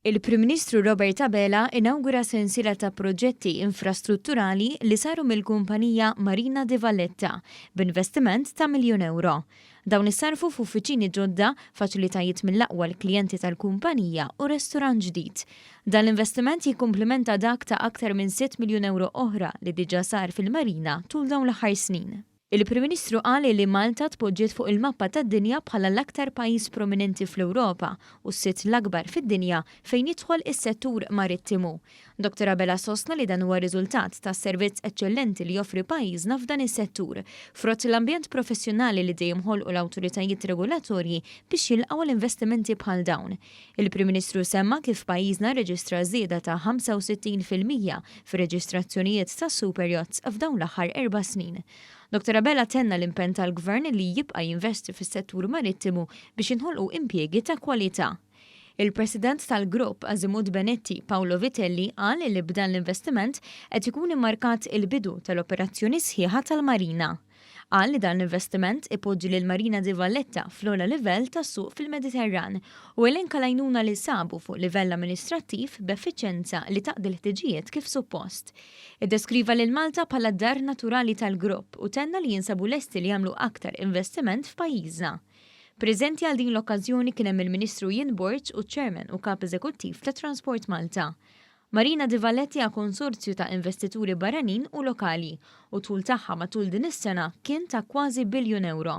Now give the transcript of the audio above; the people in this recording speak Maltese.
Il-Prim Ministru Robert Abela inawgura sensiela ta' proġetti infrastrutturali li saru mill-kumpanija Marina di Valletta b'investiment ta' miljun ewro. Dawn issarfu f'uffiċini ġodda, faċilitajiet mill-aqwa għall-klijenti tal-kumpanija u restorant ġdid. Dan l-investiment jikkumplimenta dak ta' aktar minn €6 miljun oħra li diġà sar fil-Marina tul dawn l-aħħar snin. Il-Prim Ministru qal li Malta tpoġġiet fuq il-mappa tad-dinja bħala l-aktar pajjiż prominenti fl-Ewropa u s-sitt l-akbar fid-dinja fejn jidħol is-settur marittimu. Dr. Abela sostna li dan huwa riżultat ta' servizz eċċellenti li joffri pajjiżna f'dan is-settur, frott l-ambjent professjonali li dejjem ħolqu l-awtoritajiet regolatorji biex jilqgħu l-investimenti bħal dawn. Il-Prim Ministru semma kif pajjiżna reġistra żieda ta' 65% fir-reġistrazzjonijiet ta' superyachts f'dawn l-aħħar 4 snin. Dr. Abela tenna l-impenn tal-gvern li jibqa' jinvesti fis-settur marittimu biex jinħolqu impjiegi ta' kwalità. Il-President tal-grupp Azimut Benetti, Paolo Vitelli, qal li b'dan l-investiment qed ikun immarkat il-bidu tal-operazzjoni sħiħa tal-Marina. Qal li dan l-investiment ipoġġi lil Marina di Valletta fl-ogħla livell tas-suq fil-Mediterran u elenka l-għajnuna li sabu fuq livell amministrattiv b'effiċenza li taqdi l-ħtiġijiet kif suppost. Iddeskriva lil Malta bħala dar naturali tal-grupp u tenna li jinsabu lesti li jagħmlu aktar investiment f'pajjiżna. Preżenti għal din l-okkażjoni kien hemm il-Ministru Ian Borg u Chairman u Kap Eżekuttiv ta' Transport Malta. Marina Di Valletta hija konsorzju ta' investituri barranin u lokali u d-dħul tagħha matul din is-sena kien ta' kważi biljun euro.